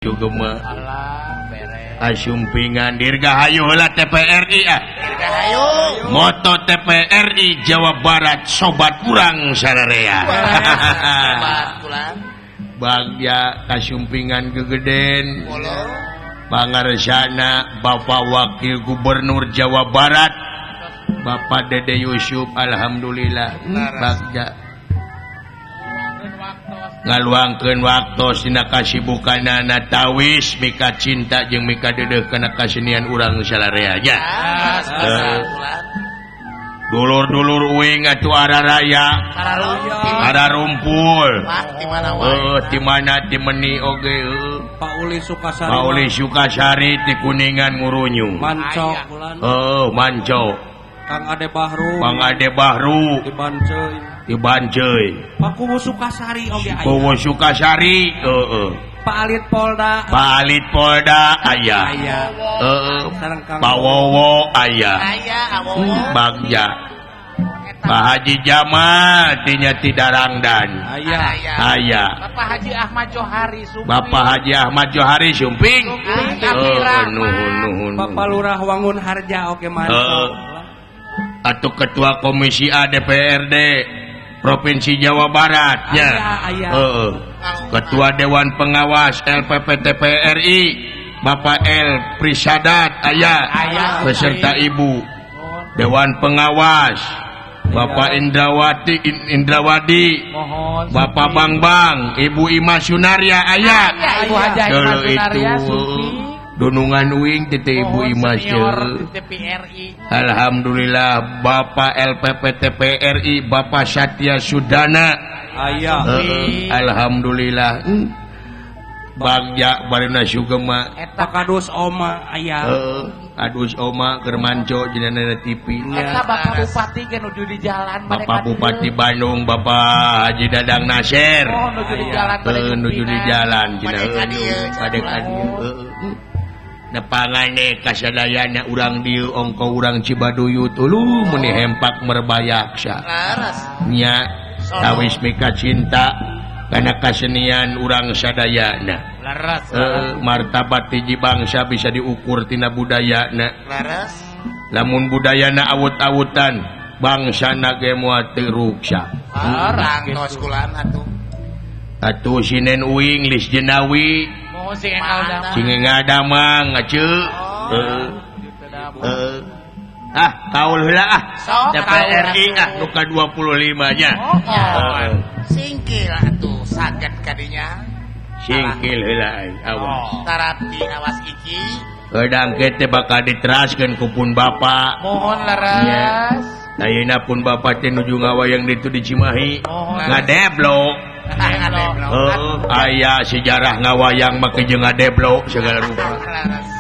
Sugema Asumpingan Dirgahayu heula TPRI ah. Dirgahayu. Moto TPRI Jawa Barat sobat kurang sararea. Sobat kurang. Bagja kasumpingan gegeden. Pangarsana Bapak Wakil Gubernur Jawa Barat Bapak Dede Yusuf, alhamdulillah bagja ngaluangkeun waktos dina kasibukanana tawis mika cinta jeung mika dedeuh kana kasenian urang salarea nya. Dulur-dulur uing atuh araraya ararumpul ti mana ti meni oge Pak Uli Sukasari, Pak Uli Sukasari ti Kuningan ngurunyu Mancok bulan Mancok Kang Ade Bahru, Kang Ade Bahru di Banceuy, di Banceuy. Pak Kuwu Sukasari oge aya. Kuwu Sukasari heeh. Pak Alit Polda, Pak Alit Polda aya. Heeh. Pak Wowo aya. Aya Awowo. Bagja. Pak Haji Jamal tinya ti Darangdan. Aya. Aya. Bapak Haji Ahmad Johari Sumping. Bapak Haji Ahmad Johari Sumping. Heeh, nuhun nuhun. Bapak Lurah Wangun Harja oge mantap. Atau Ketua Komisi A DPRD Provinsi Jawa Barat ya. Ketua Dewan Pengawas LPP TPRI Bapak L Prisadat aya beserta Ibu Dewan Pengawas Bapak Indrawati Indrawadi Bapak Bangbang Ibu Ima Sunaria aya. Ibu Haja Ima Sunaria Sumping. Dunungan uing tete Ibu Imas. Alhamdulillah Bapak LPP TPRI Bapak Satya Sudana aya. Alhamdulillah bagja barina sugema eta kadus oma aya. Kadus oma keur manco jenengan TV eta Bapak Bupati ge nuju di jalan Bapak Bupati Bandung Bapak Haji Dadang Nasir nuju di jalan nuju di jalan jenengan padek dieu nepangane kasadayana urang dieu ongko urang Cibaduyut ulu meni hempak merbayaksa nya tawis mika cinta kana kasenian urang sadayana martabat hiji bangsa bisa diukur tina budayana lamun budayana awut-awutan bangsana ge moal teu ruksa orang tos kulan atuh atuh sinen uing lis jenawi sing ngadamang ngaceu ah kaul heula ah TPRI ah nu ka 25 nya singkil atuh saget kadinya singkil heula awas tarapi awas iki gedang teh bakal diteraskeun ku pun bapak mohon leres ayeuna pun bapak teh nuju ngawayang ditu di Cimahi ngadeblok aya sejarah ngawayang make jeung ngadeblok segala rupa.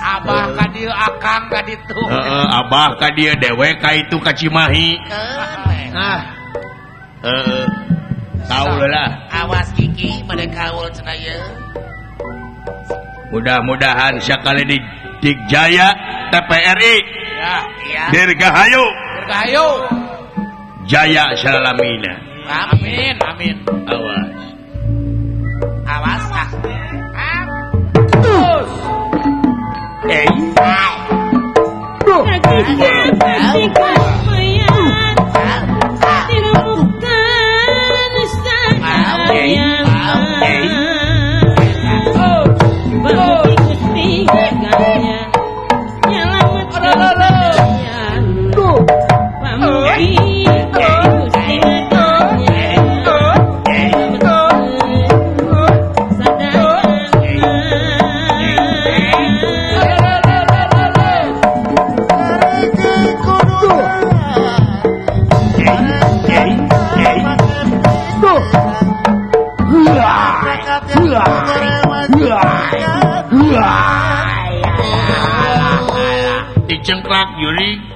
Abah ka dieu akang ka ditu. Heeh, abah ka dieu dewek ka itu ka Cimahi. Ah. Heeh. Kaul lah. Awas Kiki pada kaul cenah ieu. Mudah-mudahan sakali di Digjaya TPRI. Ya, iya. Dirgahayu. Dirgahayu. Jaya salamina. Amin, amin. Awas. Awas ah. Terus. Dicengklak Yuli.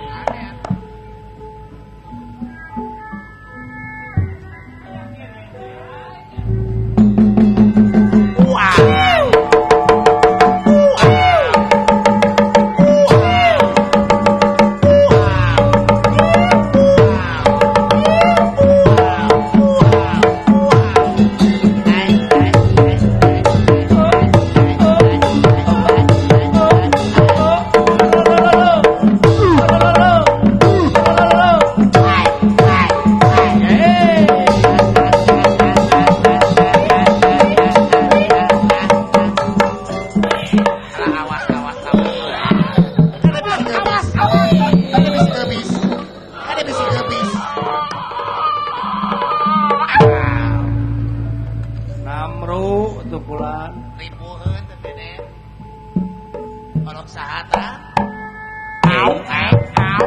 Dede. Kolot saha tah? Au au au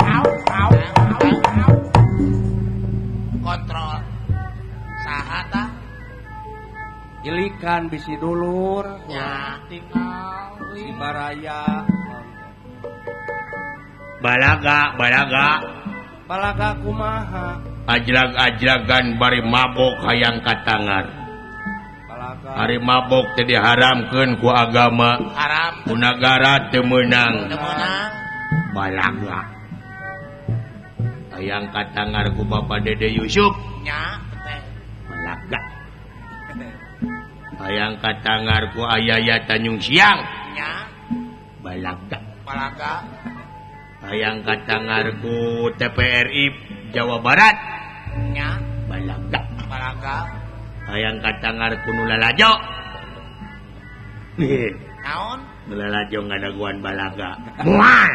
au au au. Kontrol. Saha tah? Ilikan bisi dulur. Nya tinggal si baraya. Balaga, balaga. Balaga kumaha? Ajrag-ajragan bari mabok hayang katangar. Balaga. Ari mabok teh diharamkeun ku agama. Haram. Ku nagara teu meunang. Teu meunang. Balaga. Hayang katangar ku Bapak Dede Yusuf. Nya teh. Balaga. Hayang katangar ku Ayaya Tanjung Siang. Nya. Balaga. Balaga. Hayang katangar ku TPRI Jawa Barat. Nya. Balaga. Balaga. Hayang katangar ku nu lalajo. Naon? Nu lalajo ngadaguan balaga. Moal.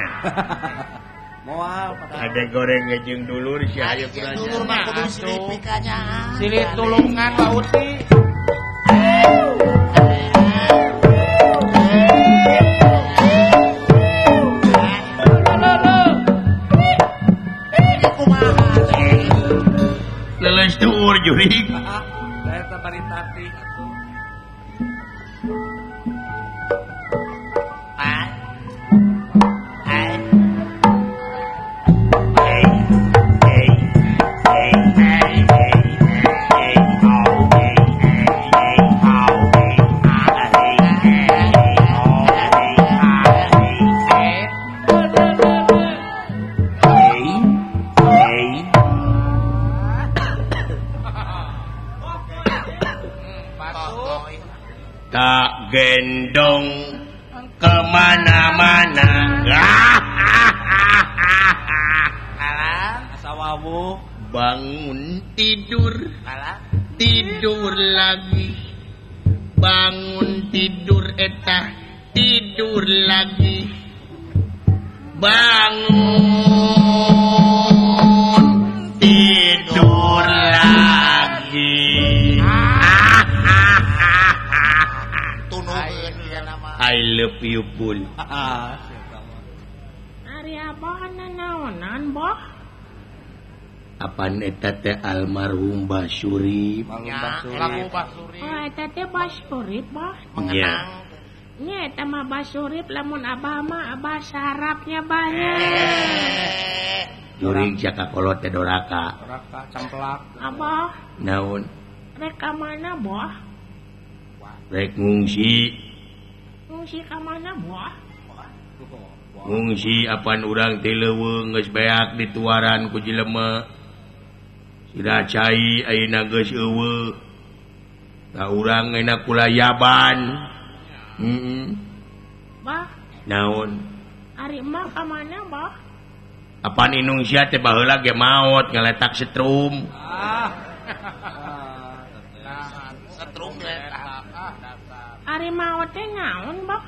Moal. Ada goreng jeung dulur si hayu kurang. Dulur mah kudu silih pikanya. Silih tulungan Pak Uti. Leles tuur jurig. Saya bari tati atuh. Ah. Tak gendong kemana-mana. Asawawu. Bangun tidur, tidur lagi. Bangun tidur etah, tidur lagi. Bangun tidur lagi. I love you pun. Ari abah nanaonan boh? Apan eta teh almarhum Basurip. Lagu Basurip. Oh eta teh Basurip boh. Mengenang. Nya eta mah Basurip lamun abah mah abah sarapnya banyak. Jurig jaka kolot teh doraka. Doraka camplak. Abah. Naon? Rek ka mana boh? Rek ngungsi. Ngungsi ka mana boh? Ngungsi apan urang teh leuweung geus beak dituaran ku jelema. Sira cai ayeuna geus eueuh. Ka urang ayeuna kulayaban. Heeh. Bah. Naon? Ari emak ka mana bah? Apan inung sia teh baheula ge maot ngaletak setrum. Ah. Setrum letak. Ari maot teh naon bah?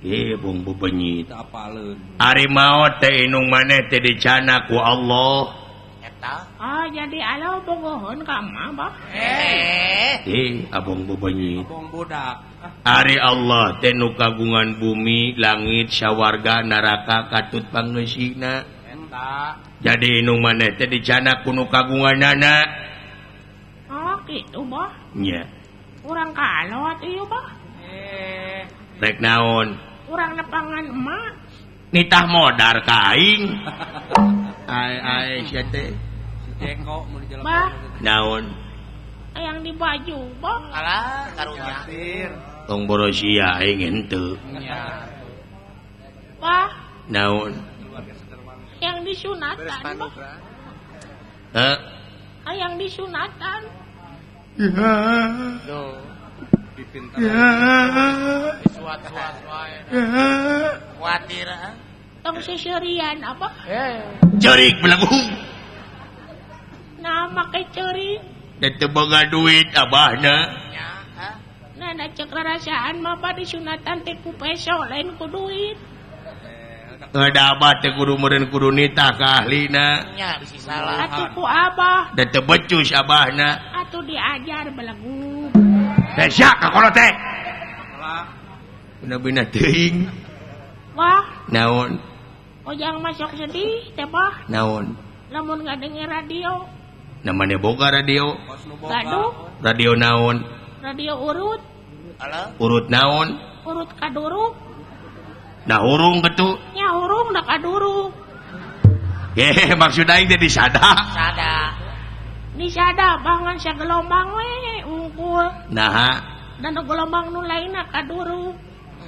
Eh, bung bebenyit. Apaleun. Ari maot teh inung maneh teh dicana ku Allah. Eta. Oh, jadi Allah bogoheun ka emak bah? Eh, abong bebenyit. Abong budak. Ari Allah teh nu kagungan bumi, langit, sawarga, neraka katut pangeusina. Eta. Jadi inung maneh teh dicana ku nu kagunganana. Oh, kitu bah. Nya. Urang kalot ieu bah. Rek naon? Urang nepangan emak. Nitah modar ka aing. Ai ai sia teh. Si Jeko mun di jalan. Bah. Naon? Yang di baju bah. Alah, karunya. Tong borosia aing henteu. Bah. Naon? Yang disunatan bah. Heh? Yang disunatan. Ya. Duh. Ya. Suat-suat wae. Kuatir ah. Tong seserian apa? Cerik belagu. Nah, make cerik. Da teu boga duit abahna. Nya, ah. Nah, da cek rarasaan mah bah disunatan teh ku peso lain ku duit. Da abah teh kudu meureun kudu nitah ka ahlina. Nya bisi salah. Atuh ku abah. Da teu becus abahna. Atuh diajar belagu. Teh sia ka kolot teh. Bina-bina teuing. Wah. Naon? Ojang masuk sedih teh bah. Naon? Lamun ngadenger radio. Namanya boga radio. Gaduh. Radio naon? Radio urut. Urut naon? Urut kaduruk. Nah hurung betul. Ya hurung dah kaduruk. Ye, maksud aing teh disada. Sada. Disada bangan sagelombang we unggul. Nah, dan gelombang nu lainna kaduruk.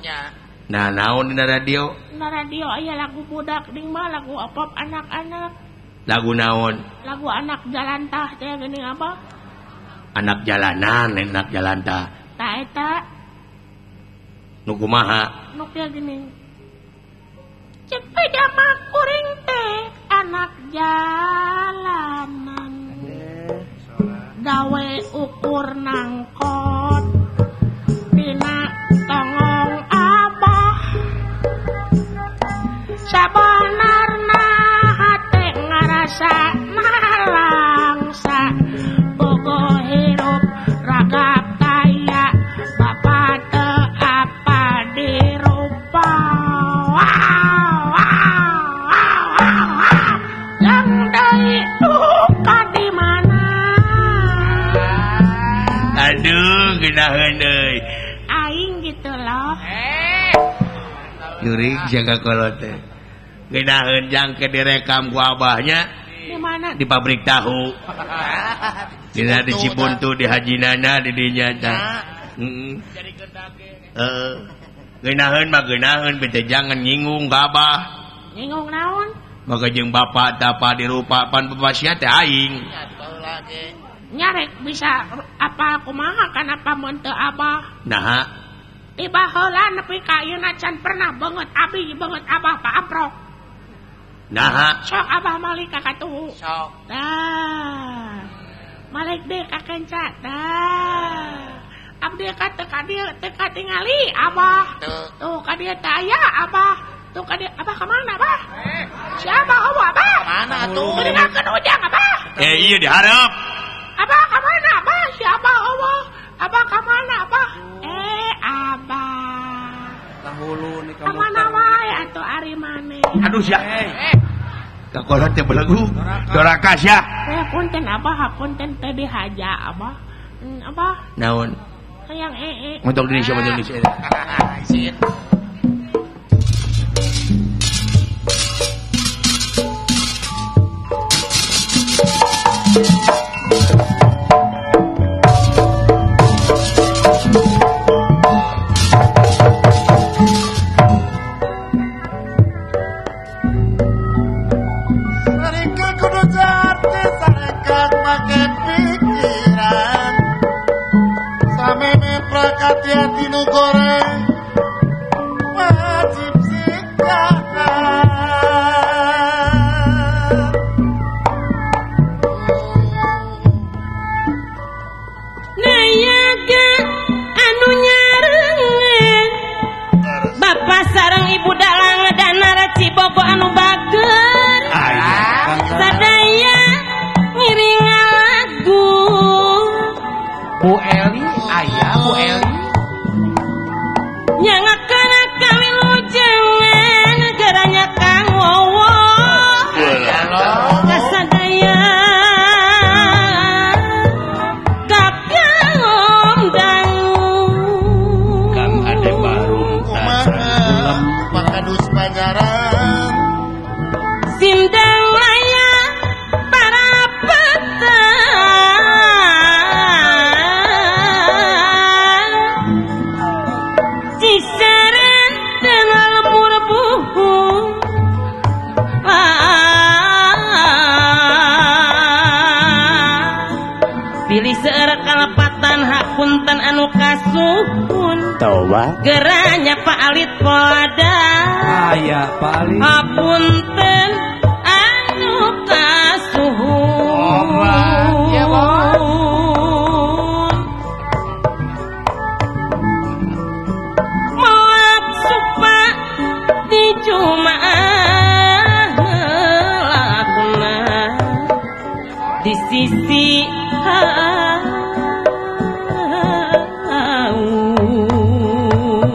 Nya. Nah, naon dina radio? Dina radio aya lagu budak ding mah lagu pop anak-anak. Lagu naon? Lagu anak jalantah teh geuning apa? Anak jalanan, anak jalantah. Tah eta. Nu kumaha? Nu kieu geuning. Cek pejama kuring teh anak jalanan. Gawe ukur nangkot dina tongong abah. Sabanarna hate ngarasa nalangsa bogo hirup ragap kaya bapak teu apa dirupa. Wow, wow, wow, wow, wow. Yang deui duka di mana? Aduh, geunaheun deui. Aing gitu loh. Jurig jaga kolot teh. Geunaheun jangke direkam ku abahnya. Di mana? Di pabrik tahu. Dina di Cibuntu di Haji Nana di dinya tah. Heeh. Heeh. Geunaheun mah geunaheun bete jangan nyinggung ka abah. Nyinggung naon? Maka jeung bapak tapa dirupa pan bapak sia teh aing. Nyarek bisa apa kumaha kan apa mun teu abah. Naha? Tiba heula nepi ka ayeuna can pernah beungeut abi beungeut abah paamprok. Naha? Sok abah malik ka katuhu. Sok. Tah. Malik deui ka kenca. Tah. Abdi ka teu ka dieu teu katingali abah. Tuh ka dieu teh aya abah. Tuh ka dieu abah ka mana abah? Si abah eueuh abah. Mana atuh? Geuningakeun ujang abah. Eh ieu dihareup. Abah ka mana abah? Si abah eueuh. Abah ka mana abah? Eh abah. Tahulu ni kamu. Ka mana wae atuh ari maneh. Aduh sia. Ka kolot teh belegu. Doraka sia. Eh punten abah, punten teh dihaja abah. Abah. Naon? Hayang ee. Untuk diri siapa untuk diri. Isin. Sareka kudu jati, sareka make pikiran. Sameme prakatiati nu goreng wajib sikahan. Nayaga anu nyarengan bapak sareng ibu dalang danara Cibogo anu bager. Sadaya ngiring lagu Bu Eli ayah Bu Eli nyangakeun kawilujengan geranya Kang Wowo. Kasadaya kakang dangu Kang Ade Barum Kumaha Pakadus Panjaran sindang laya para petan Ciseren dan lembur buhu. Pilih seueur kalepatan hapunten anu kasuhun. Toba geranya Pak Alit Polada. Aya Pak Alit. Hapunten anu kasuhun. Moak supa di Jumaah lakuna di sisi haun.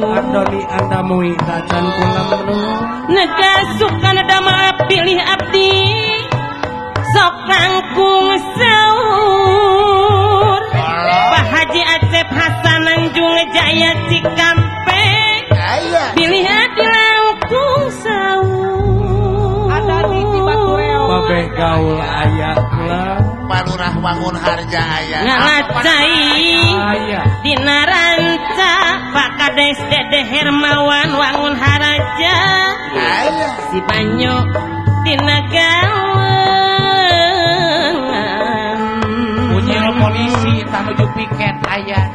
Ardoni andamui tacan kula menu Negasukan dama pilih abdi sok langkung saur Pak Haji Acep Hasan Anjung Jaya Cikampek pilih abdi langkung saur Ada di Batuel Babeh gaul aya kula Palurah Wangun Harja aya Ngalacai dina ranca Pak Kades Dede Hermawan Wangun Haraja si Banyo dina gawengan Punyil polisi tanuju piket aya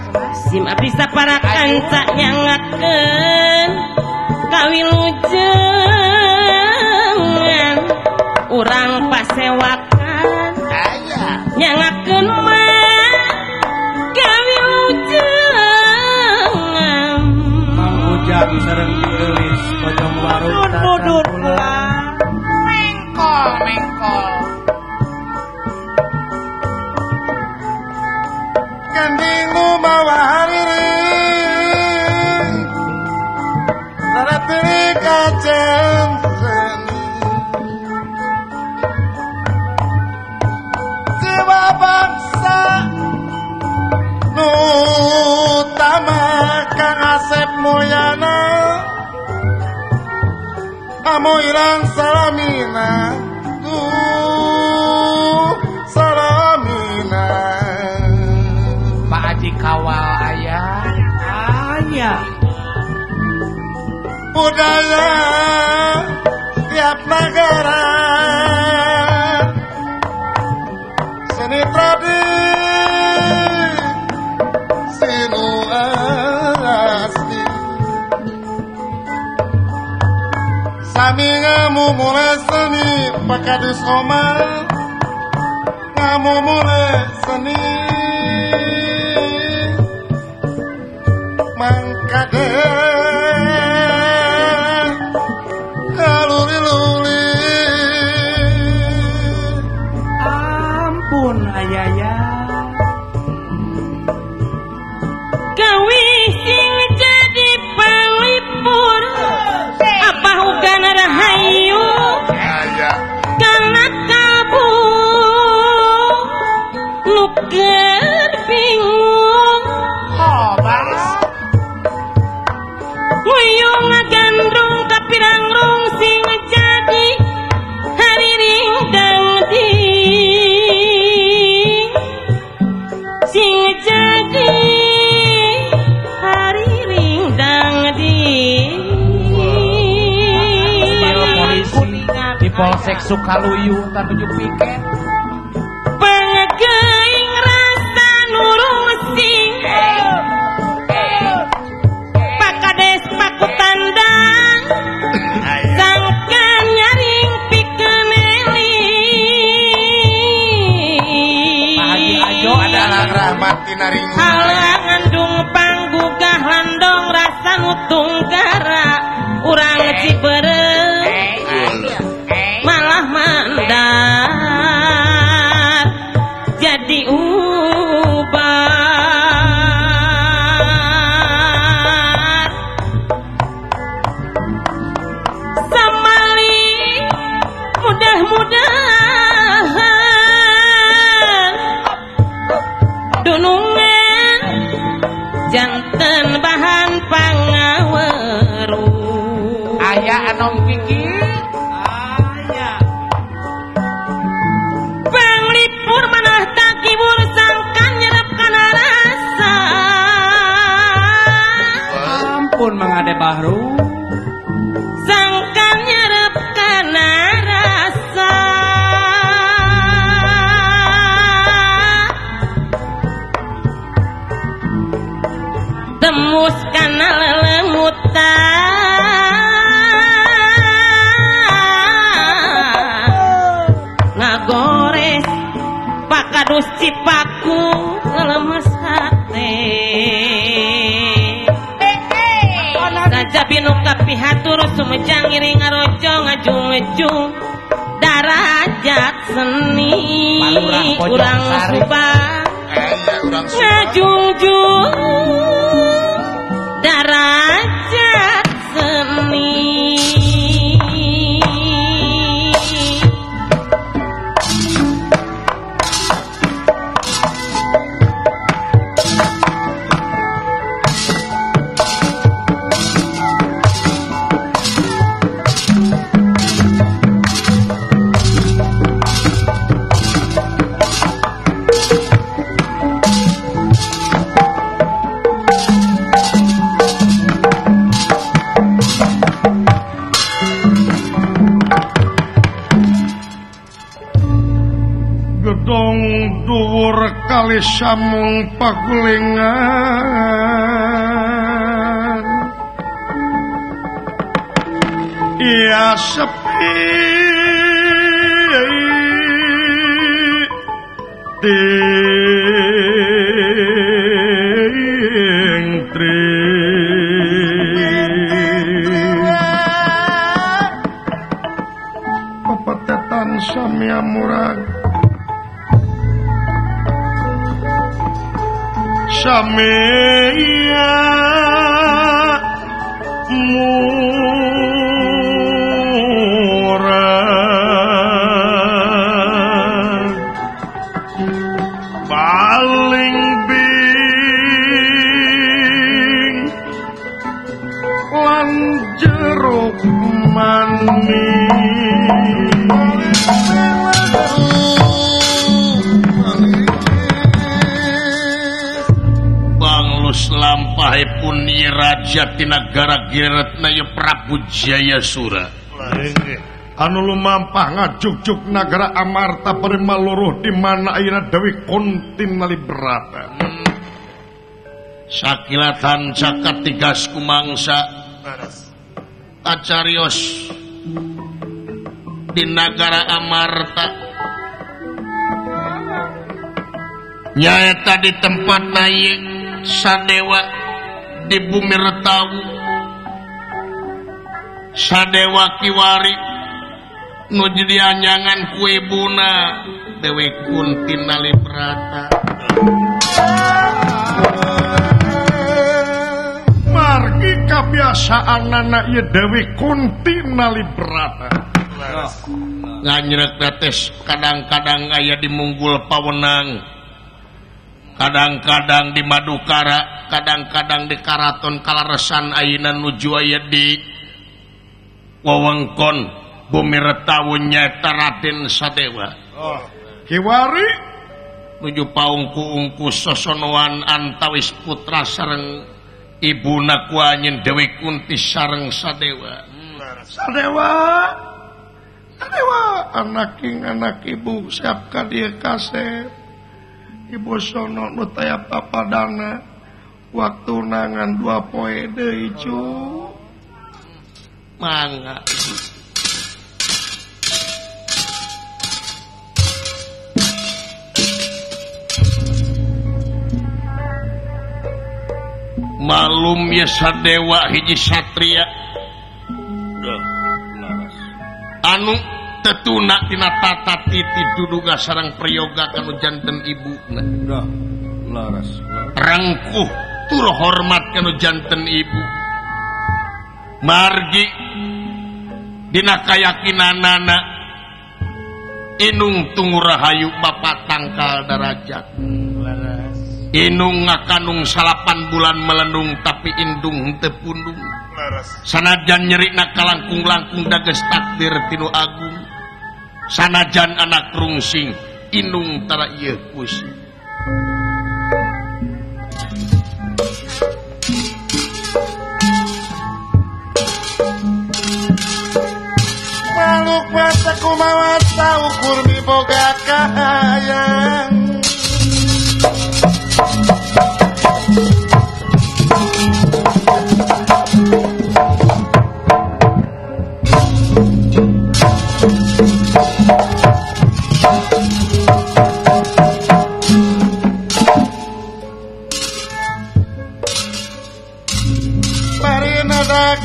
sim abdi sapara kanca nyangakeun kawilujengan urang pasewakan nyangakeun mah kawilujengan Mang Ujang sareng Geulis pojong warung tacan kula mengkol mengkol Gending nu mawa hariring Rarapiri kaceng seni Jiwa bangsa nu utama Kang Asep Mulyana Kamu ilang salamina tuh salamina Pak Haji Kawal aya aya budaya tiap negara seni tradisi nu asli sami ngamumule seni Pakadus Omar ngamumule seni Mangkade kaluri-luli Ampun ayaya Gawi sing jadi panglipur apa uga rahayu kana kabu nu keur bingung Nguyung ngagandrung kapirangrung sing jadi hariring dangding sing jadi hariring dangding Polisi di Polsek Sukaluyu tanuju piket Pangegeing rasa nurung sing Pakades paku tandang sangkan nyaring pikeneli Pak Haji Ajo Adalah rahmat tinaring halangan dung panggugah landong rasa nutung gara urang Ciberem malah mandar jadi ubar samali mudah-mudahan dunungan janten bahan pangaweru aya anom kiki aya panglipur manah takibur sangkan nyerep kana rasa Ampun Mang Ade Bahru sangkan nyerep kana rasa tembus kana lelemutan ngagores Pakadus Cipaku ngelemes hate Raja binu kapihatur sumejang ngiring ngarojo ngajung-ngejung darajat seni urang Subang ngajungjung darajat Tingali samung pagulingan iya sepi ting tri pepetetan samya murag samya murag paling bing lan jeruk manis. Lampahipun ieu raja ti nagara Giretna ieu Prabu Jayasura. Anu lumampah ngajugjug nagara Amarta bari maluruh di mana ayeuna Dewi Kunti Nalibrata. Sakilatan cakat tigas kumangsa kacarios di nagara Amarta nyaeta di tempat ieu Sadewa di bumi Retawu Sadewa kiwari nu jadi anyangan ku ibuna Dewi Kunti Nalibrata. Margi kabiasaanana ieu Dewi Kunti Nalibrata nganyreuk tetes kadang-kadang aya di Munggul Pawenang, kadang-kadang di Madukara, kadang-kadang di Karaton Kalaresan, ayeuna nuju aya di wewengkon Bumi Retawu nyaeta Raden Sadewa. Oh, kiwari nuju paungku-ungku sosonoan antawis putra sareng ibuna ku anjeun Dewi Kunti sareng Sadewa. Sadewa, Sadewa anak ing anak ibu siap ka dieu kasep. Ibu sono nu taya papadana waktu nangan dua poe deui cu. Mangga. Malum ya Sadewa hiji satria anu tetuna tina tata titi duduga sareng prayoga kanu janten ibuna. Rengkuh tur hormat kanu janten ibu. Margi dina kayakinanana inung tungu rahayu bapak tangkal darajat. Inung ngakanung 9 bulan melendung tapi indung henteu pundung. Sanajan nyerina kalangkung-langkung dages takdir tinu agung. Sanajan anak rungsing indung tara ieu pusing. Maluk mata kumawa saukur miboga kahayang.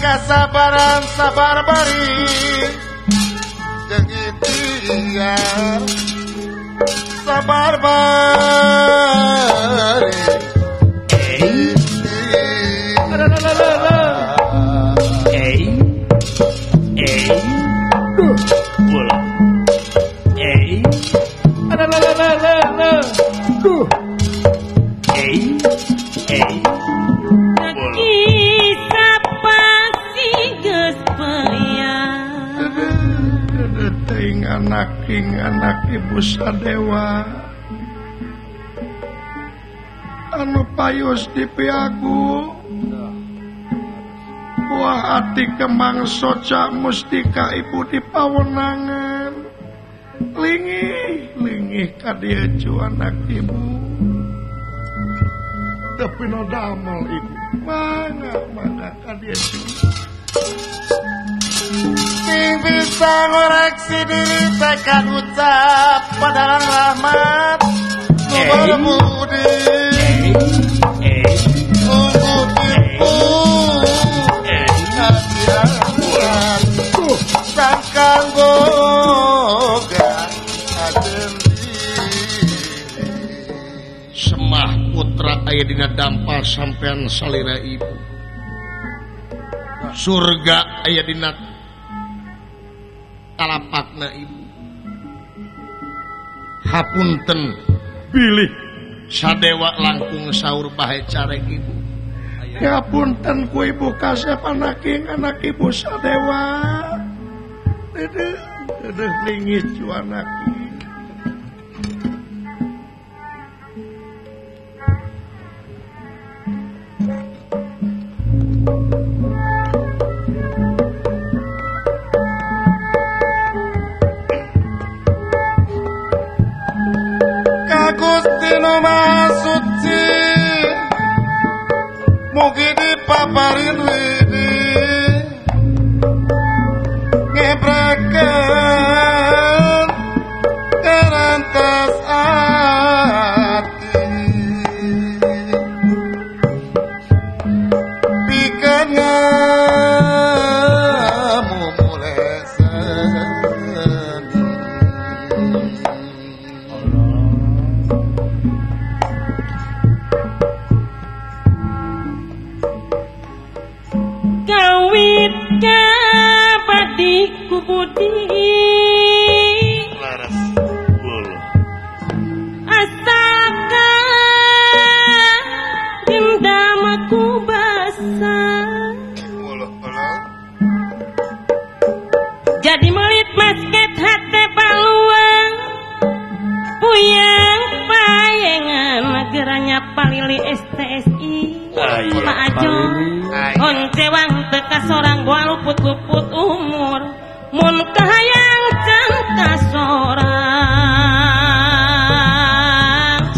Kasabaran sabar bari jeung ikhtiar sabar bari. King anak ibu Sadewa anu payos di piagu buah ati kemang soca mustika ibu di pawenangan lingih lingih ka dieu cu anak ibu. Tapi no damel ibu. Mangga mangga ka dieu. Sing bisa ngoreksi diri tekan ucap padaran rahmat nu budi. Sangkang boga Semah putra aya dina dampal sampean salira ibu. Surga aya dina talapakna ibu. Hapunten bilih sadewa langkung saur bahe carek ibu. Ya punten ku ibu kasep anak anak ibu sadewa. Dedeh dedeh lingis cu anak. Ka Gusti nu Maha Suci mugi dipaparin widi ngebrakeun karantas ati pikeun ngamumule seni. Kawit kabadi ku budi laras bulu asaka dendam aku basah jadi melit basket hate paluang puyang payengan geranya palili STSI Pak Ajo oncewang teka sorang gua luput-luput umur mun kahayang can kasorang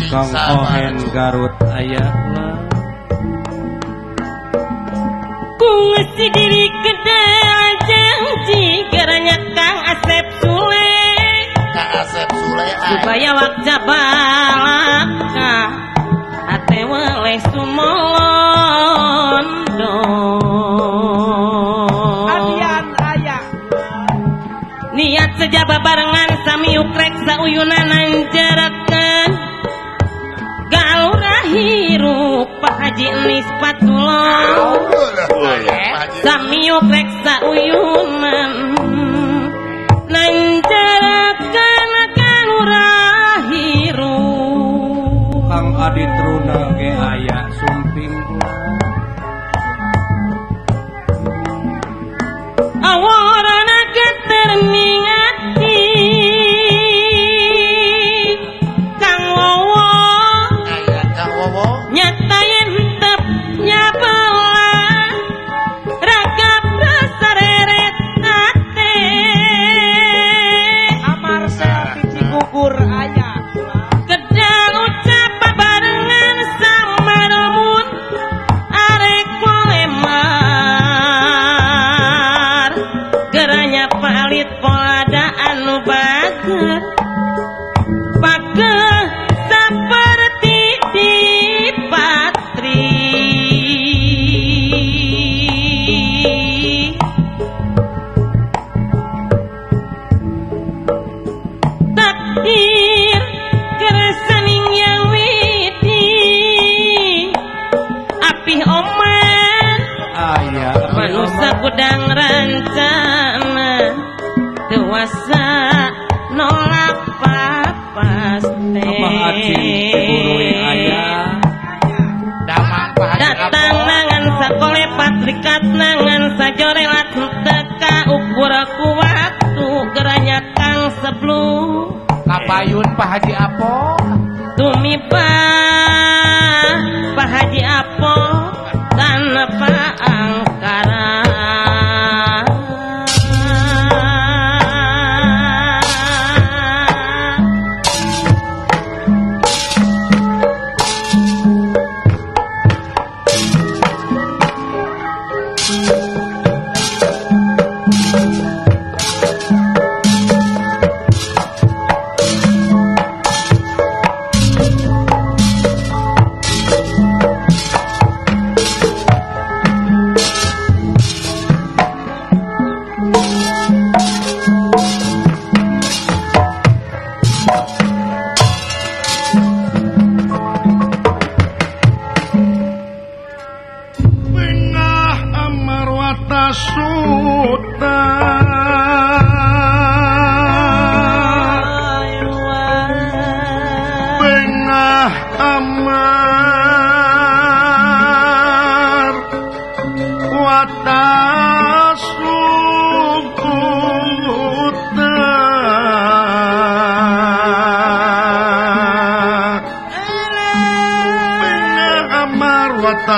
Kang Ohen Garut ayahna ku ngesi diri gede janji geranya Kang Asep Sule Kang Asep Sule supaya wakja balaka ate weleh sumondo Adian aya niat sejaba barengan sami ukrek sauyunan anjerakeun galurah hirup Pak Haji Enis Patulong sami ukrek sauyunan nanjerakeun galurah hirup Kang Adi Truna ge aya sumping awarana geter ningati Kang Wowo Kang Wowo nyata yen hentep nyabelah ragap rasareret ate Amar sel ti Cigugur aya kedang ucap barengan samarmun arek polemar geranya palit polada anu bager pake seperti di patri takdir keresaning yang widi apih oman aya manusia gudang rancana dewasa nolak papaste Abah Acing Ciburuy aya damang Pak Haji datang nangan sakole patrikat nangan sajorelat teka ukur ku waktu geranya Kang Seblu kapayun Pak Haji Apo tumiba Pak Haji Apo tanpa angkara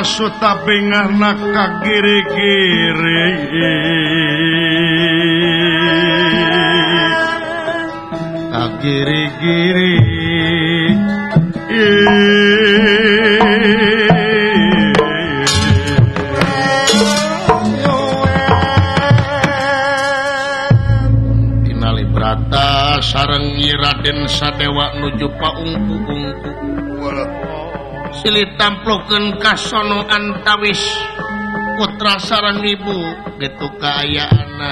Suta bengahna ka giri-giri ka giri-giri Tinali brata sareng Nyi Raden Sadewa nuju paungku-ungku silih tamplokeun kasono antawis putra sareng ibu getu kaayaanna.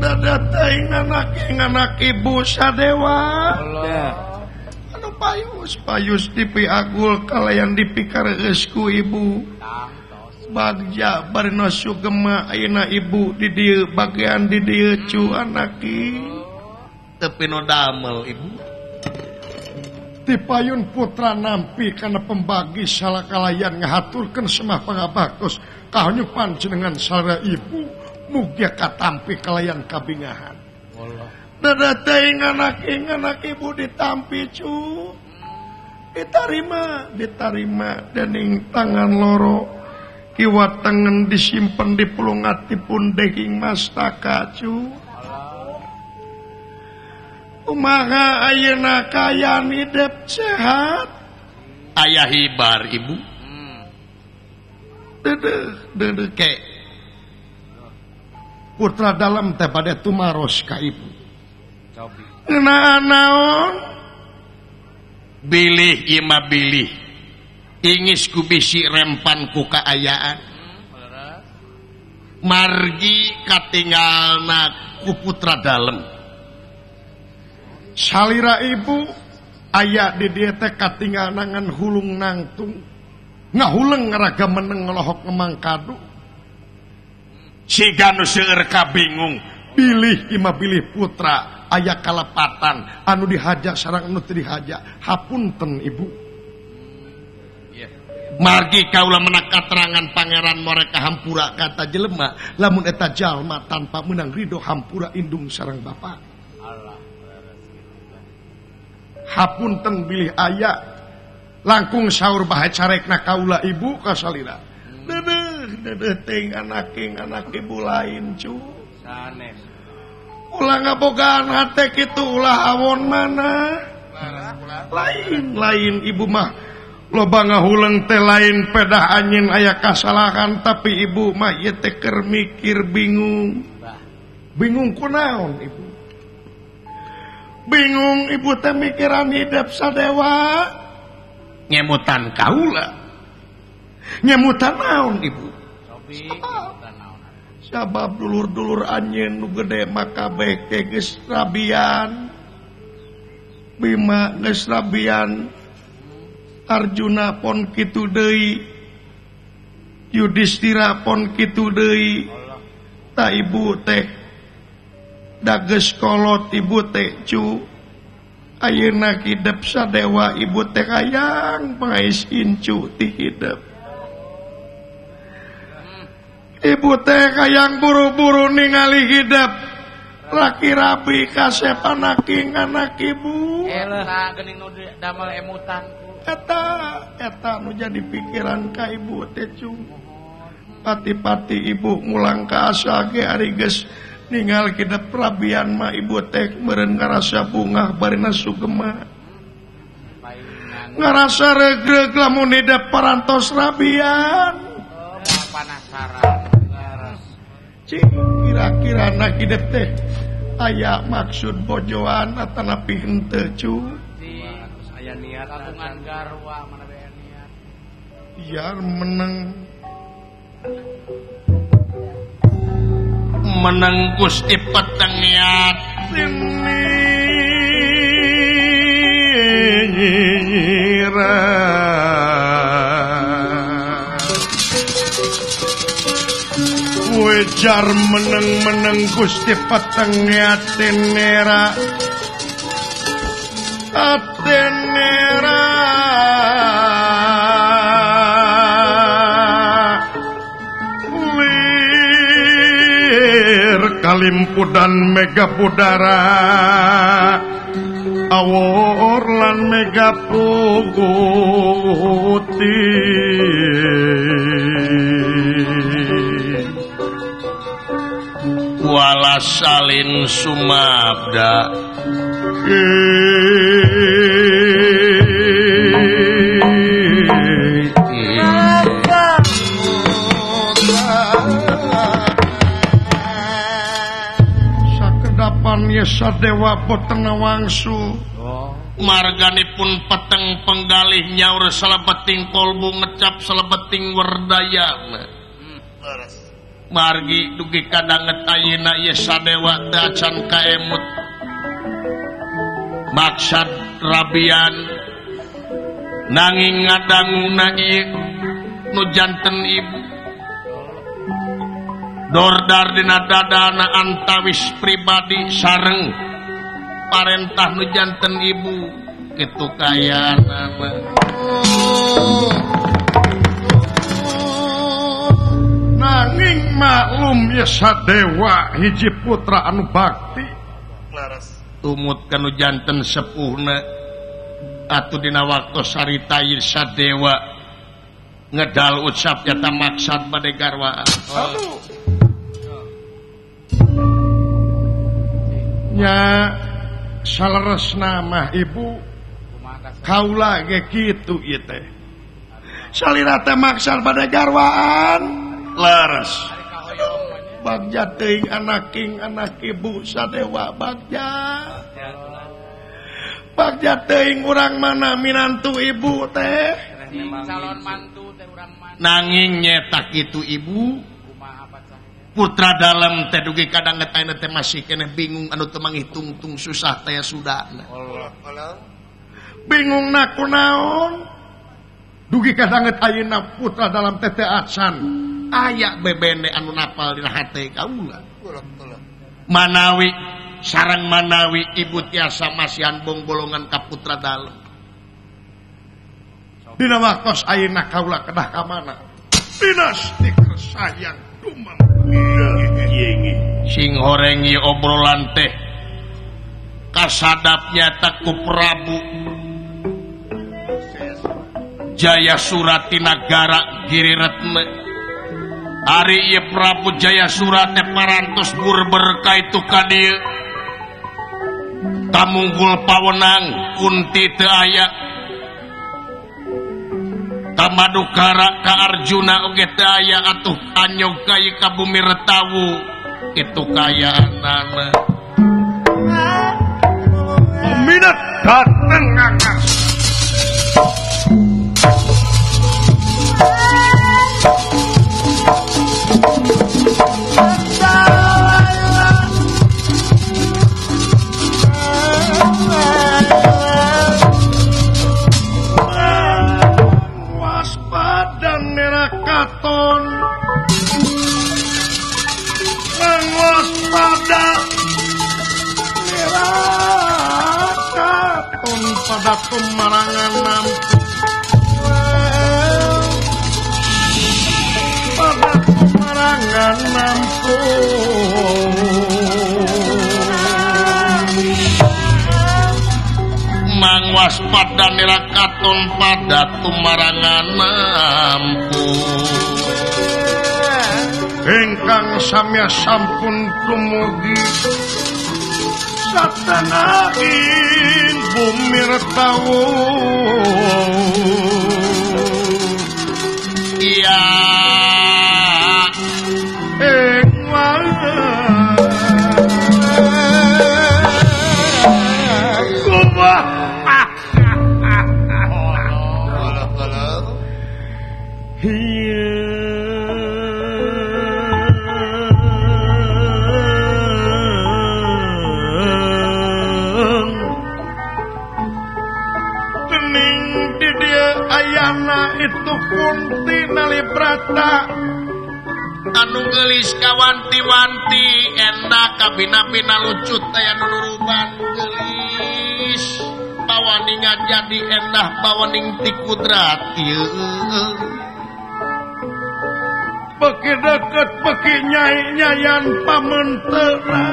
Dada teuing anak ibu Sadewa. Anu payus dipiagul kalayan dipikareus ku ibu. Bagja barina sugema ayeuna ibu di dieu bagian di dieu cu anaki. Tepi no damel ibu. Tipayun putra nampi kana pembagi salakalayan ngahaturkeun semah pangabaktos kahonyu panjenengan sara ibu mugia katampi kalayan kabingahan. Dada teuing anak ibu ditampi cu. Ditarima dening tangan loro kiwa tengen disimpen di pulungatipun deging mastaka cu. Kumaha ayeuna kaayaan hidup sehat ayah hibar ibu. Dedeh ke putra dalam teh bade tumaros ka ibu. Ngeunaan naon? Bilih ieu mah bilih ingis ku bisi rempan ku kaayaan margi katinggalna ku putra dalem. Salira ibu aya di dieu teh katinggal nangan hulung nangtung ngahuleng ngaraga meneng ngelohok ngemang kadu siga nu seueur kabingung bilih imah bilih putra aya kalepatan anu dihaja sareng anu teu dihaja hapunten ibu. Margi kaula menak katerangan pangeran mereka hampura kata jelema lamun eta jalma tanpa meunang ridho hampura indung sareng bapa. Hapunten bilih aya langkung saur bae carekna kaula ibu ka salira. Dedeh teuing anak ibu lain cu. Sanes. Ulah ngabogaan hate kitu ulah awon mana. Lain ibu mah loba ngahuleng teh lain pedah anjeun aya kasalahan tapi ibu mah ieu teh keur mikir bingung. Bingung kunaon ibu? Bingung ibu teh mikiran hidup Sadewa ngemutan kaula ngemutan naon ibu. Sabab dulur-dulur anjeun nu gede mah kabeh teh geus rabian. Bima geus rabian, Arjuna pon kitu deui, Yudhistira pon kitu deui. Ta ibu teh dages kolot ibu teh cu. Ayeuna hidep Sadewa ibu teh hayang pangais incu ti hidep. Ibu teh hayang buru-buru ningali hidep laki rabi kasep anaking anak ibu. Eta geuning nu damel emutan ku. Eta nu jadi pikiran ka ibu teh cu. Pati-pati ibu ngulang ka asa ge ari geus ninggal kita perabian mah ibu teh meureun ngarasa bungah barina sugema. Ngarasa regreg lamun hidep parantos rabian. Penasaran. Cing kira-kira na hidep teh aya maksud bojoan atanapi henteu cu. Aya niat tabungan garwa mana bae niat. Biar menang. Menang Gusti Petengiat Tinira Wejar meneng-meneng Gusti Petengiat Tinira Atenera Kalimpudan mega pudara awor lan mega puguti Kuala salin sumabda Yesa Dewa boten wangsu marganipun peteng penggalih nyaur salebeting kolbu ngecap salebeting werdayana margi dugi kadanget ayeuna Yesa Dewa teu acan kaemut maksad rabian nanging ngadanguna ieu nu janten ibu Dordar dina dadana antawis pribadi sareng parentah nu janten ibu kitu kayaanana nanging maklum Yesa Dewa hiji putra anu bakti tumut kanu janten sepuhna atuh dina waktu sarita Yesa Dewa ngedal ucap nyata maksad bade garwaan. Aduh. Nya saleresna mah ibu kaula ge kitu ieu teh salira teh maksad bade garwaan leres bagja teuing anaking anak ibu Sadewa bagja bagja teuing urang mana minantu ibu teh calon mantu teh urang mana nanging nyetak kitu ibu putra dalam teh dugi kadanget ayeuna teh masih keneh bingung anu teu manghitung-tung susah teh sudana. Bingung na kunaon dugi kadanget ayeuna putra dalam teh teh acan aya bebene anu napal dina hate kaula. Manawi sareng manawi ibu tiasa masihan bongbolongan ka putra dalam. Dina waktos ayeuna kaula kedah ka mana? Dinasti sayang dumam sing horengi obrolan teh kasadapnya ku Prabu Jaya Suratinagara Giri Retna ari ieu Prabu Jaya Surat teh parantos burber ka itu ka dieu kamunggul pawenang Kunti teu aya Kamadukara ka Arjuna oge teu aya atuh anyog ka ieu ka bumi Retawu kitu kayaanana peminat dateng ngangas katon mangwaspada nera katon pada tumarangan nampu pada tumarangan nampu mangwaspada nera katon pada tumarangan nampu ingkang samya sampun tumugi satengah injing. Bumi Retawu iya itu Kunti Nalibrata anu geulis kawanti-wanti endah kabina-bina lucut aya nu nuruban geulis bawaningan jadi endah bawaning ti kudrat ieu beki deket beki nyai-nyayan pamenteuna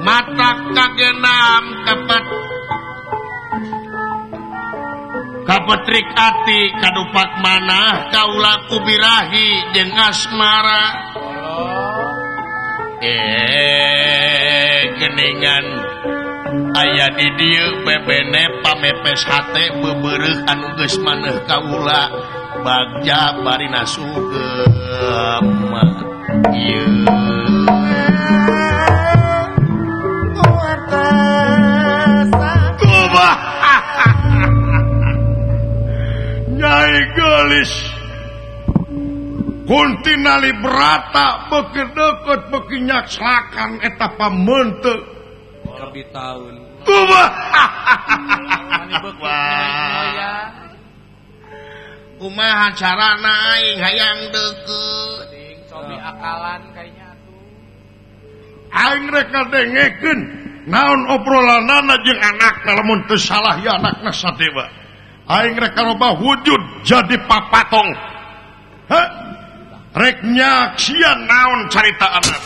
mata kagenam kapat kapetrik ati kadupak manah kaula ku birahi jeung asmara geningan aya di dieu bebene pamepes hate bebereuh anu geus maneuh kaula bagja bari nasugem ieu Nyai geulis Kunti Nalibrata beuki deukeut beuki nyakslakan eta pameunteuk kabi taun kumaha kumaha carana aing hayang deukeut cobi akalan kayaknya atuh aing rek ngadengekeun naon obrolanana jeung anakna lamun teu salah ya anakna Sadewa aing rek karoba wujud jadi papatong. Heh, rek nyaksian naon carita anak.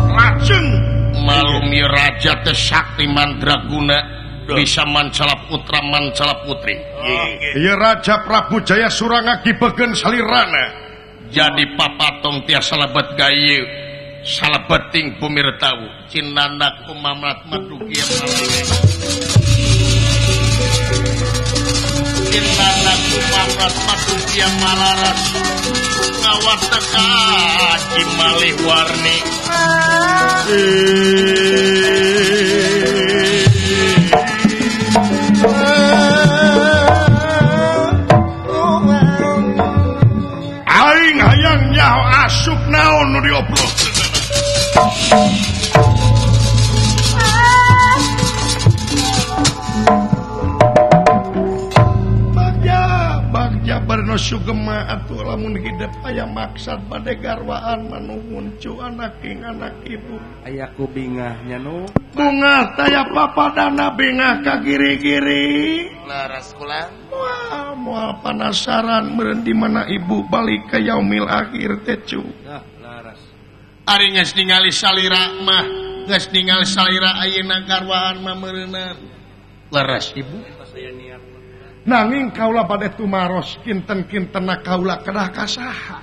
Lajeng malumi raja teh sakti mandraguna bisa mancala putra mancala putri. Ieu Raja Prabu Jaya Suranga gibegen salirana. Jadi papatong tiasa lebet gayu salebeting bumi retawu cinandak kumamrat madukia malare cinandak kumamrat madukia malaras ngawateka cimalih warni nyaho asup naon nu diobrolkeun. Bagja bagja barno sugema atuh lamun hidep aya maksad bade garwaan manuhun cu anak ing anak ibu. Aya ku bingah nya nu. Bungah taya papadana bingah ka giri-giri. Laras kula. Wah, moal panasaran meureun di mana ibu balik ka yaumil akhir teh cu. Nah, laras. Ari geus ningali salira mah, geus ningali salira ayeuna garwaan mah meureunna. Leres ibu. Nanging kaula bade tumaros kinten-kintena kaula kedah ka saha?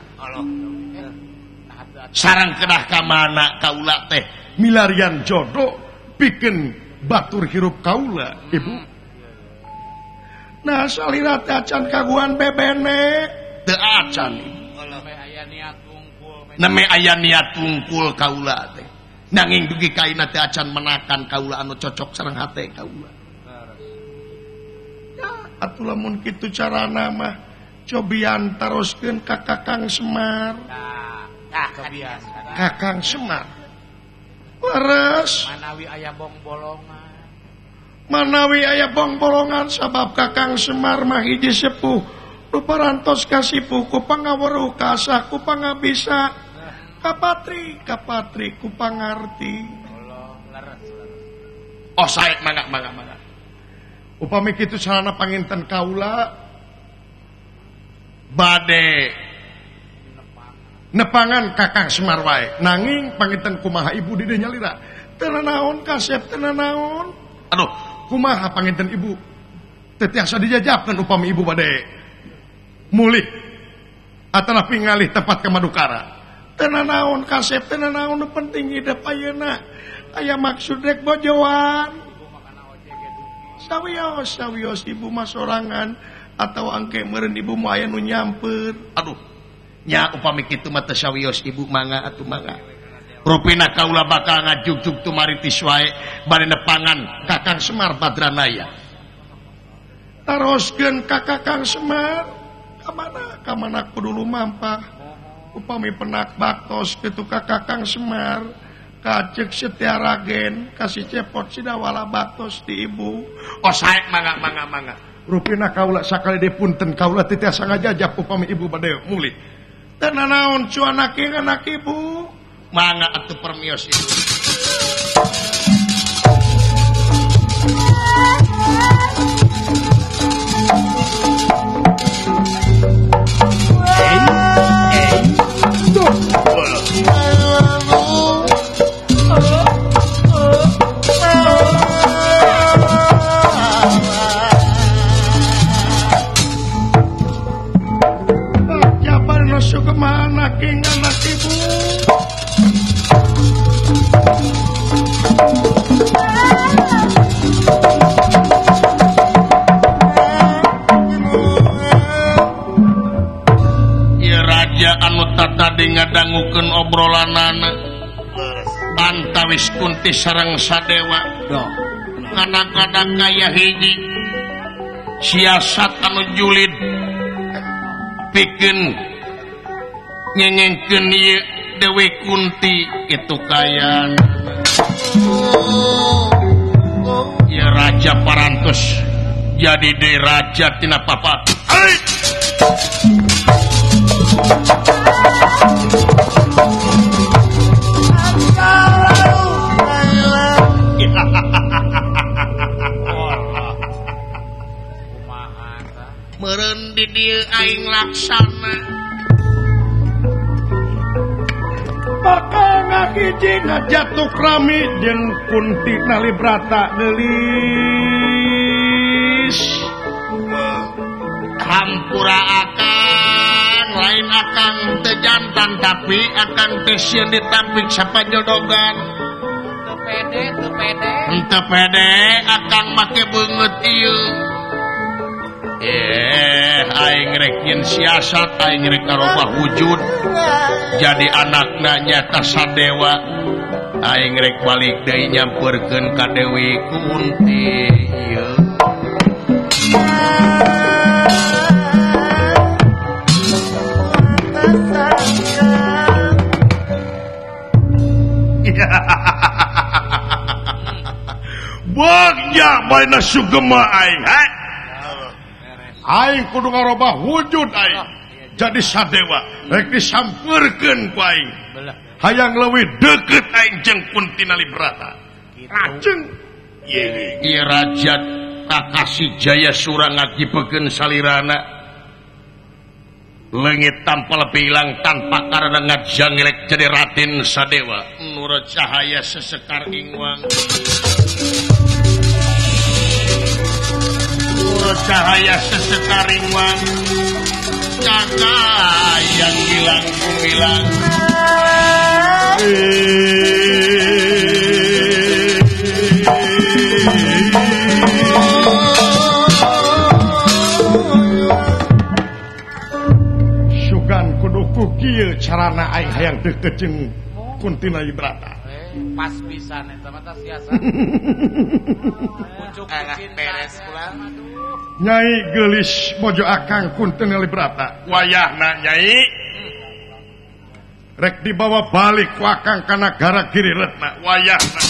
Sareng kedah ka mana kaula teh? Milarian jodoh pikeun batur hirup kaula, ibu. Nah salira teh acan kaguan bebene teu acan. Neme aya niat tungkul kaula teh. Nanging dugi kaina teh acan menakan kaula anu cocok sareng hate kaula. Ya atuh lamun kitu carana mah cobian taroskeun ka Kakang Semar. Cobian. Kakang Semar. Leres. Manawi aya bongbolongan. Manawi aya bongbolongan sabab Kakang Semar mah hiji sepuh nu parantos kasipuh ku pangaweruh kasah ku pangabisa kapatri kapatri ku pangarti. Oh sae mangga mangga mangga. Upami kitu sarana panginten kaula bade nepangan Kakang Semar wae. Nanging panginten kumaha ibu di dieu nyalira. Teu naon kasep teu naon. Aduh, kumaha panginten ibu teu tiasa dijajabkeun upami ibu bade Mulih atanapi ngalih tempat ke Madukara. Teu nanaon kasep, teu nanaon nu penting hidup ayeuna. Aya maksud rek bojoan. Sawios sawios ibu mah sorangan atau angke meureun ibu mah aya nu nyamper. Aduh, nya upami kitu mah teu sawios ibu mangga atuh mangga. Rupina kaula bakal ngajugjug tumaritis wae bari nepangan Kakang Semar Badranaya. Taroskeun ka Kakang Semar ka mana? Ka mana kudu lumampah. Upami penak baktos kitu ka Kakang Semar. Kacek setia ragen kasih cepot sidawala baktos di ibu. Oh sae mangga mangga mangga. Rupina kaula sakali deui punten kaula teu tiasa ngajajap upami ibu bade mulih. Teu nanaon cuanak anak ibu. Mangga atuh permios ibu. Kemana king anak ibu? Ieu raja anu tadi ngadangukeun obrolanana antawis Kunti sareng Sadewa. Kadang-kadang kaya hiji siasat anu julid pikeun ngengengkeun ieu Dewi Kunti itu kayan. Ieu raja parantos jadi deui raja tina papat. Meureun di dieu aing laksana. Bakal ngahiji ngajatuk rami jeung Kunti Nalibrata geulis. Hampura akang, lain akang teu jantan tapi akang teh sieun ditampik sapajodogan. Teu pede, teu pede. Henteu pede akang make beungeut ieu. Aing rek nyeun siasat, aing rek ngarobah wujud jadi anakna nyata Sadewa. Aing rek balik deui nyamperkeun ka Dewi Kunti ieu. Bagja bae sugema aing, ha? Aing kudu ngarobah wujud aing jadi Sadewa rek disampeurkeun ku aing. Hayang leuwih deukeut aing jeung Kunti Nalibrata. Rajeng ieu raja Kakasi Jaya Sura ngajipekeun salirana leungit tanpa lebih ilang tanpa karena ngajangilek jadi Raden Sadewa. Nurut cahaya sesekar ingwang, nurut cahaya sesekar ingwang, kakak yang hilang gumilang. Sugan kudu ku kieu carana aing hayang deukeut jeung Kunti Nalibrata. Pas pisan eta mah siasat. Pucuk beres kula. Nyai geulis bojo akang Kunti Nalibrata. Wayahna nyai rek dibawa balik ku akang ka nagara Giri Retna. Wayahna.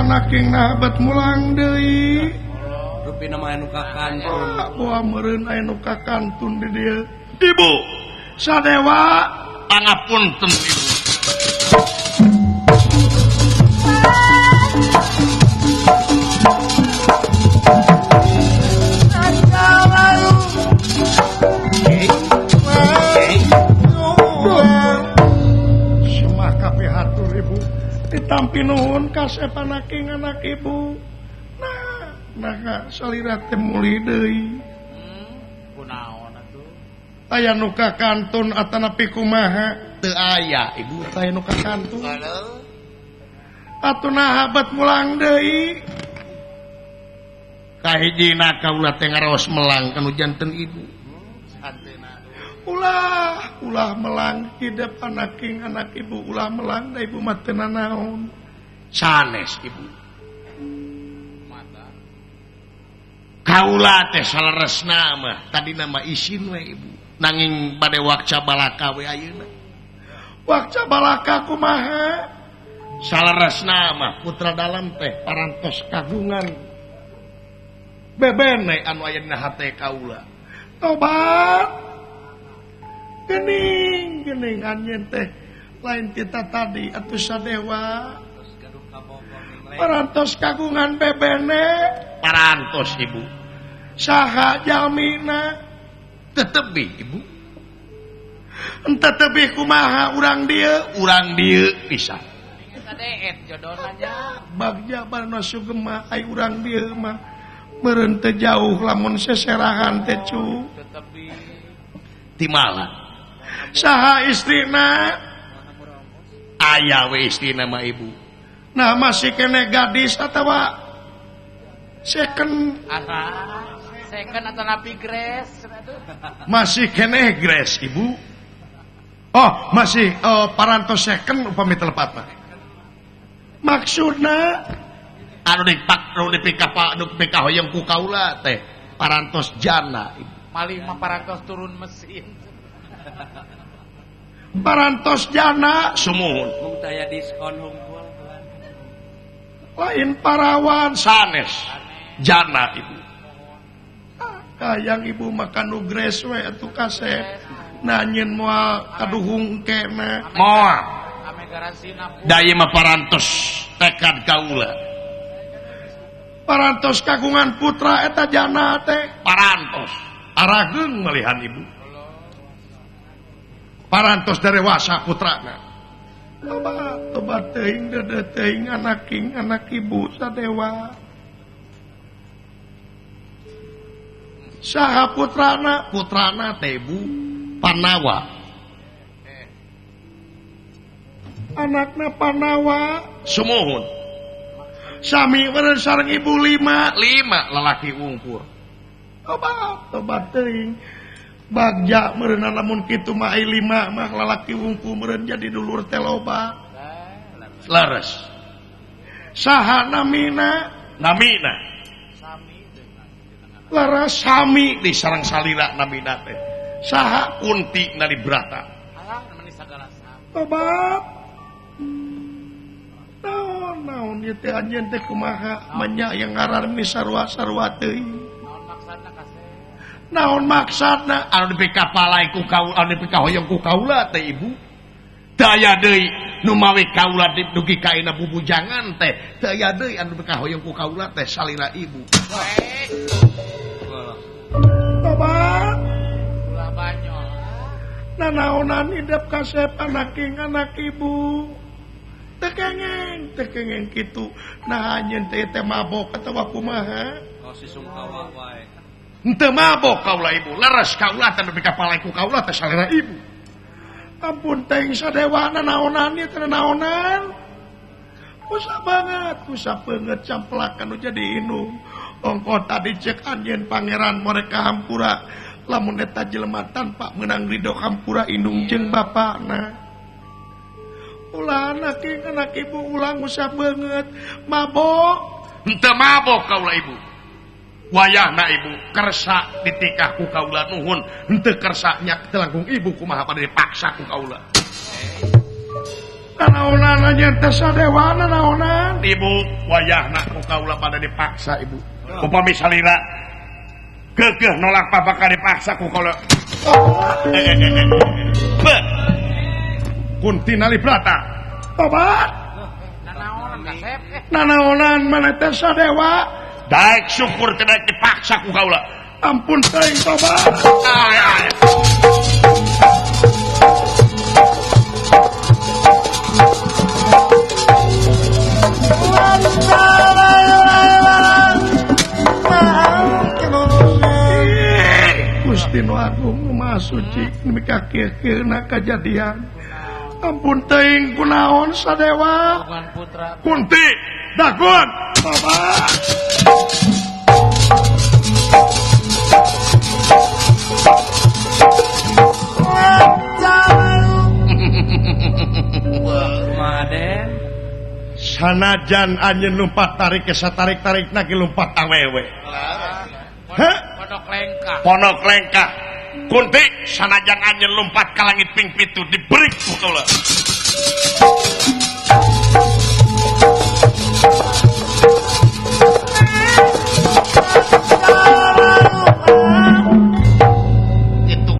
Anak king nahabat mulang deui. Rupina mah anu ka kantun. Boa meureun aya nu ka kantun di dieu. Ibu Sadewa Pangapunten ibu. Semah kabeh hatur ibu. Ditampi nuhun kasep anaking anak ibu. Nah, salira teh mulih deui. Kunaon atuh? Aya nu ka kantun atanapi kumaha? Teu aya ibu teh nu ka kantun. Atuh naha bet mulang deui. Kahijina kaula teh ngaraos melang kanu janten ibu. Ulah, ulah melang hidep anaking anak ibu, ulah melang da ibu mah teu nanaon. Sanes ibu. Kaula teh saleresna mah tadi nama isin we ibu. Nanging bade wakca balaka we ayeuna. Wakca balaka kumaha? Saleresna mah putra dalam teh parantos kagungan bebene anu aya dina hate kaula. Tobat. Gening gening anjeun teh lain kita tadi atuh sadewa. Parantos kagungan bebene parantos ibu. Saha jalmina? Tetebi ibu. Entah tebih kumaha urang dieu, urang dieu bisa. Bagja barna sugema ai urang dieu mah meureun teu jauh lamun seserahan teh cu. Timala. Saha istrina? Aya we istrina mah ibu. Nah masih kene gadis atawa second? Second atau napi grace? Masih kene grace ibu. Oh masih parantos second upami telepat mah. Maksudna anu dipak anu dipikapa anu pikahoyong ku kaula teh parantos jana ibu. Malih mah parantos turun mesin. Parantos jana sumuhun. Mung taya diskon hungkul. Lain parawan sanes jana ibu. Kayang ibu makan nu grace we atuh kasep. Nanyeun moal kaduhung kena. Moal. Da ieu mah parantos tekad kaula. Parantos kagungan putra eta jana teh parantos. Arageung melihan ibu. Parantos darewasa putrana. Tobat tobat teuing deudeuh teuing anaking anak ibu sadewa. Saha putrana? Putrana teh ibu Panawa. Anakna Panawa sumuhun. Sami meureun sareng ibu lima, lima lalaki wungkur. Tobat tobat teuing. Bagja meureun lamun kitu mah ai lima mah lalaki wungkul meureun jadi dulur teh loba. Leres. Saha namina? Namina. Leres sami di sareng salira namina teh. Saha Kunti Nalibrata. Tobat. Naon naon ieu teh anjeun teh kumaha menya yang ngaran sarua-sarua teuing. Naon maksudna anu dipikapalai ku kaula anu dipikahoyong ku kaula teh ibu. Daya deui nu mawi kaula dugi ka ayeuna bubujangan teh. Daya deui anu dipikahoyong ku kaula teh salira ibu. Tobat. Ulah banyol. Nanaonan hidep kasep anaking anak ibu. Teu kengeng, teu kengeng kitu. Nah anjeun teh teh mabok atawa kumaha? Oh si sungkawa wae. Henteu mabok kaula ibu, leres kaula teh nepi ka palai ku kaula teh salira ibu. Ampun teuing sadewana naonan ieu teh naonan. Kusa banget, kusa banget camplakan nu jadi indung. Ongko tadi cek anjeun pangeran mereka hampura, lamun eta jelema tanpa meunang ridho hampura indung jeung bapana. Ulah anak anak ibu ulah ngusa banget, mabok. Henteu mabok kaula ibu. Wayahna ibu kersa ditikah ku kaula nuhun henteu kersa nya teu langkung ibu kumaha pada dipaksa ku kaula. Nanaonan anjeun teh sadewana naonan ibu wayahna ku kaula pada dipaksa ibu. Upami salira geugeuh nolak pabaka dipaksa ku kaula. Kunti Nalibrata. Tobat. Nanaonan maneh teh Sadewa. Daek syukur teu daek dipaksa ku kaula. Ampun teuing tobat. Gusti nu Agung Maha Suci mika kieu-kieuna kajadian. Ampun teuing kunaon Sadewa. Kunti dagun. Tobat. Sanajan anjeun lumpat tarik ke satarik-tarik na ge lumpat awewe. Heh? Ponok lengkah. Ponok lengkah. Kunti sanajan anjeun lumpat ka langit ping pitu diberi ku kaula.